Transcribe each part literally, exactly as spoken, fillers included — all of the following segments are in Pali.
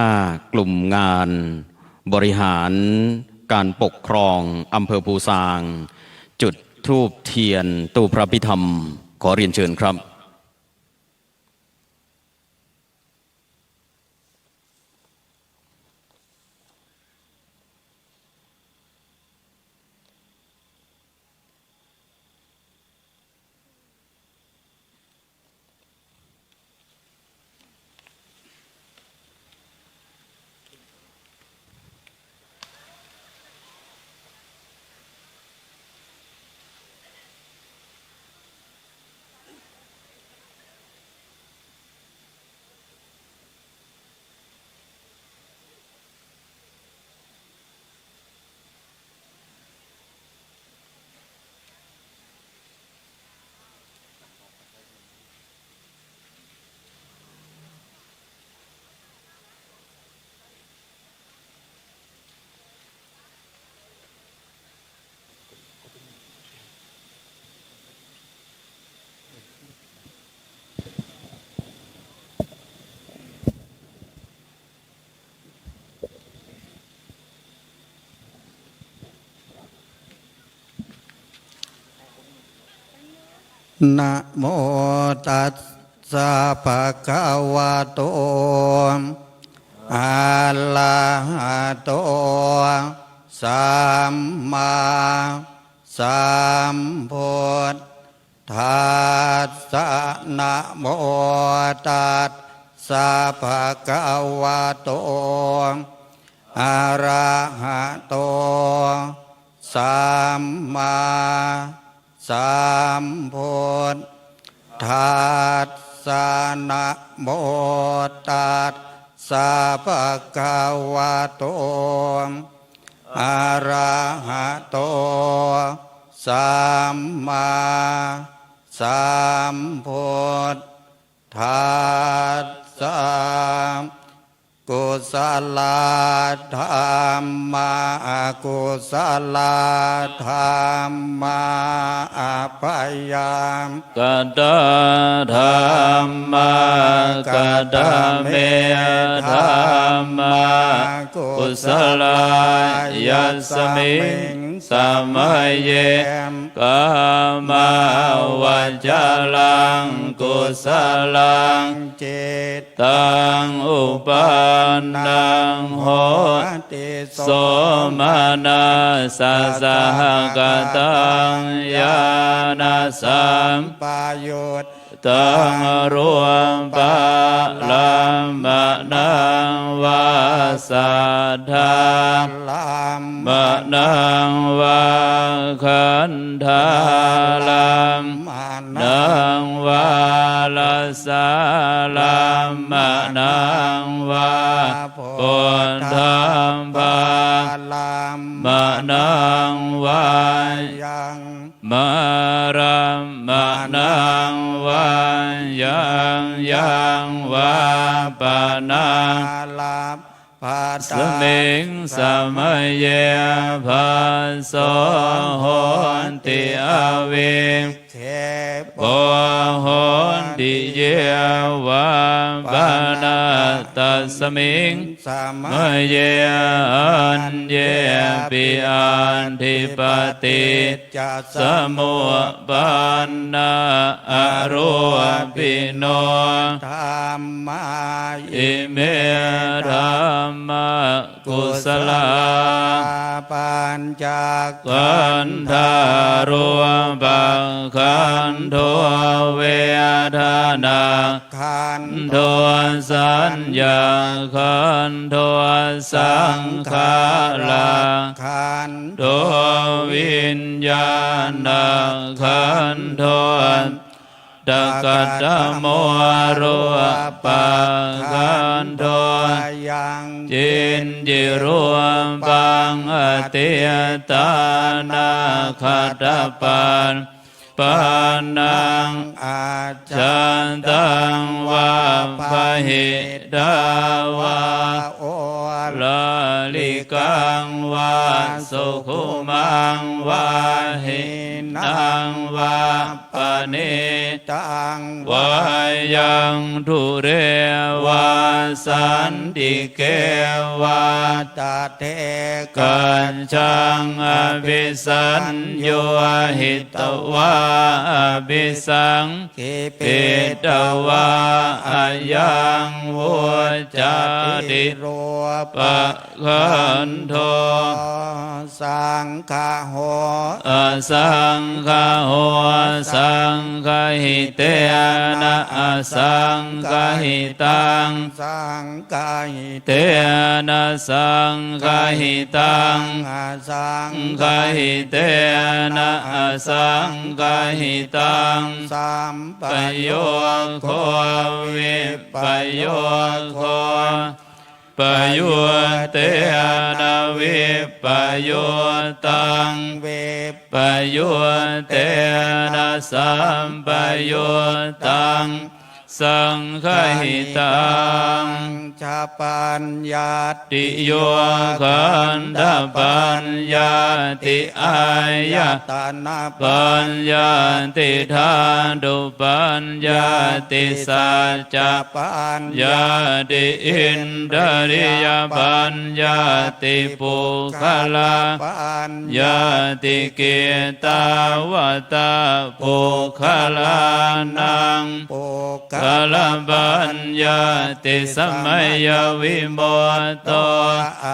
หน้ากลุ่มงานบริหารการปกครองอำเภอภูซาง จุดธูปเทียนตู้พระพิธรรม ขอเรียนเชิญครับ Namo tassa bhagavato arahato sammāsambuddhassa. Namo tassa bhagavato arahato sammāsambuddhassa. Namo tassa bhagavato arahato sammāsambuddhassa. Kusalā dhammā akusalā dhammā abyākatā dhammā. Katame dhammā kusalā? Yasmiṃ samaye kāmāvacaraṃ kusalaṃ cittaṃ uppannaṃ hoti somanassasahagataṃ ñāṇasampayuttaṃ rūpārammaṇaṃ vā saddārammaṇaṃ vā gandhārammaṇaṃ vā rasārammaṇaṃ vā phoṭṭhabbārammaṇaṃ vā yaṃ mārammaṇaṃ vā yaṃ yaṃ vā panārabbha tasmiṃ samaye phasso hoti avikkhepo hoti. Ye vā panā tasmiṃ samaye aññepi atthi paṭiccasamuppannā arūpino dhammā. Ime dhammā kusalā. Pañcakkhandhā rūpakkhandho vedanā khandho saññākkhandho saṅkhārakkhandho viññāṇakkhandho. Tathāgatamo rūpakkhandho yaṅkiñci rūpaṃ atītānāgatapaccuppannaṃ ajjhattaṃ vā bahiddhā vā oḷārikaṃ vā sukhumaṃ vā hīnaṃ naṃ vā paṇītaṃ vā yaṃ dūre vā santike vā tadekajjhaṃ abhisaññūhitvā abhisaṅ khipitvā ayaṃ vuccati rūpakhandho. Saṅgaho asaṅgaho saṅgahitena asaṅgahitaṃ saṅgahitena saṅgahitaṃ asaṅgahitena asaṅgahitaṃ sampayogo vippayogo payuttena vippayuttaṃ vippayuttena sampayuttaṃ saṅgahitaṃ. Cha paññattiyo khandhapaññatti āyatanapaññatti dhātupaññatti saccapaññatti indriyapaññatti puggalapaññatti. Kittāvatā puggalānaṃ puggalapaññatti samayavimutto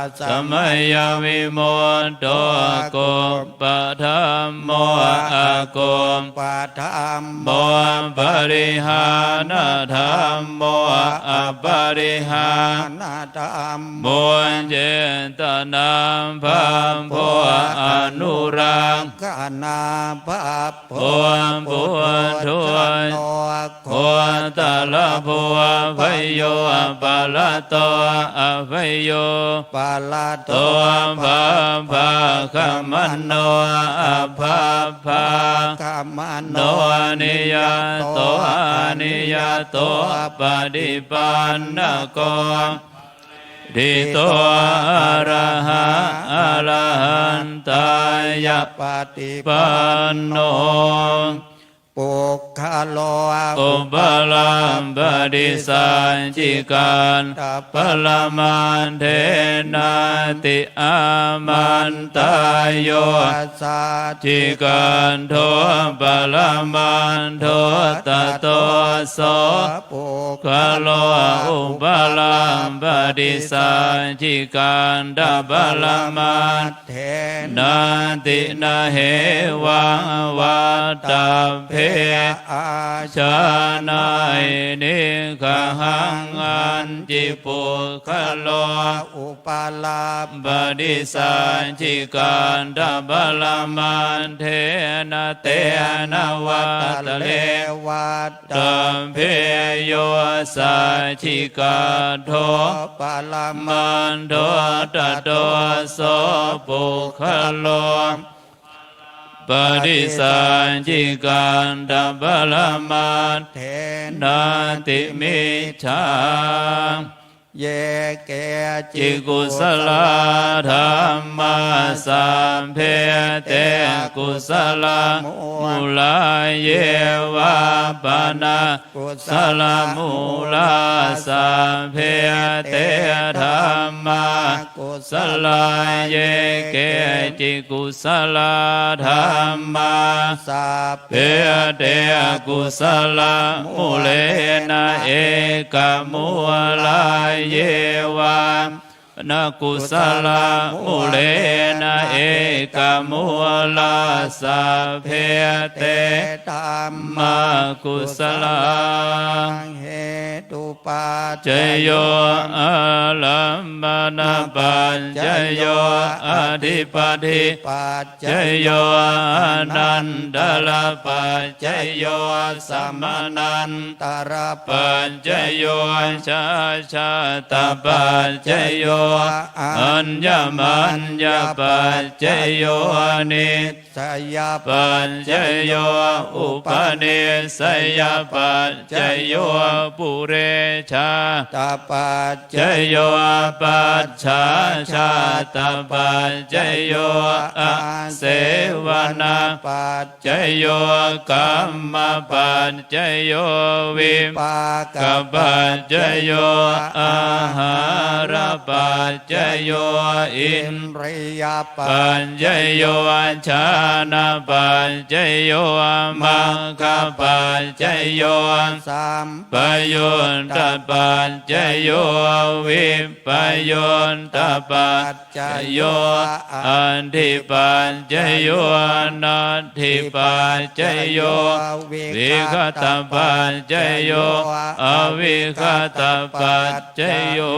asamayavimutto kuppadhammo akuppadhammo parihānadhammo aparihānadhammo cetanābhabbo anurakkhanābhabbo puthujjano gotrabhū bhayūparato abhayūparato bhabbāgamano abhabbāgamano niyato aniyato paṭipannako phaleṭṭhito arahā arahantāya paṭipanno. Puggalo upalabbhati saccikaṭṭhaparamaṭṭhenāti? Āmantā. Yo saccikaṭṭho paramaṭṭho tato so puggalo upalabbhati saccikaṭṭhaparamaṭṭhenāti? Na hevaṃ vattabbe. Ājānāhi niggahaṃ. Hañci puggalo upalabbhati saccikaṭṭhaparamaṭṭhena tena vattabbe. Yo saccikaṭṭho paramaṭṭho tato so puggalo upalabbhati saccikaṭṭhaparamaṭṭhenāti micchā. Ye keci kusalā dhammā sabbe te kusalamūlā. Ye vā pana kusalamūlā sabbe te dhammā kusalā. Ye keci kusalā dhammā sabbe te kusalamūlena ekamūlā. Ye vā pana kusalamūlena ekamūlā sabbe te dhammā kusalā. Hetupaccayo ārammaṇapaccayo adhipati paccayo anantarapaccayo samanantarapaccayo jhāyātapaccayo aññamaññapaccayo nissayapaccayo upanissayapaccayo pure jhātapaccayo, pacchājātapaccayo, āsevanapaccayo, kammapaccayo, vipākapaccayo, āhārapaccayo, indriyapaccayo, jhānapaccayo, maggapaccayo, sampayuttapaccayo, vippayuttapaccayo, atthipaccayo, natthipaccayo, vigatapaccayo, avigatapaccayo.